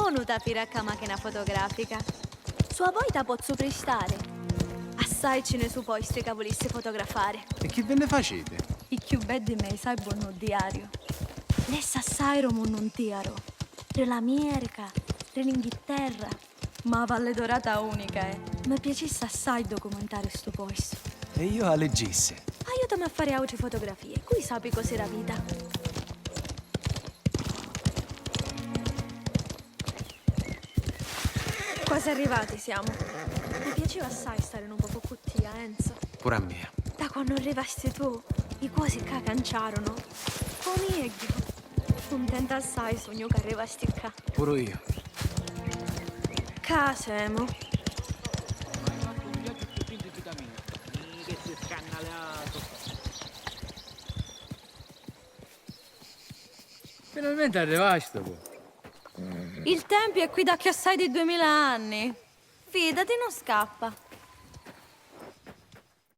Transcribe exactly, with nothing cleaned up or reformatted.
Unu t'apira ccà machina fotografica. Su a voi ta pozzu pristari. Assai ci ne su posti ca vulissi fotografari. E chi vi nni faciti? I cchiù beddi mei, sai, bu nu diariu. Lessi assai ru munnu ntiaru. Ri l'America, ri l'Inghitterra. Ma a Valle Dorata unica è. Mi piacissi assai documentari stu postu. E io a liggissi. Aiutami a fari autri fotografie. Cui sapi cosi ra vita. Quasi arrivati siamo. Mi piaceva assai stare un poco cu tia, Enzo. Pure a mia. Da quannu arrivasti tu, i cosi ccà canciarono. O megghiu, cuntenta assai sugnu ca arrivasti ccà. Puru io. Ccà semu. Finalmente arrivasti, po. Il tempiu è qui da cchiossai di duimila anni. Fidati, non scappa.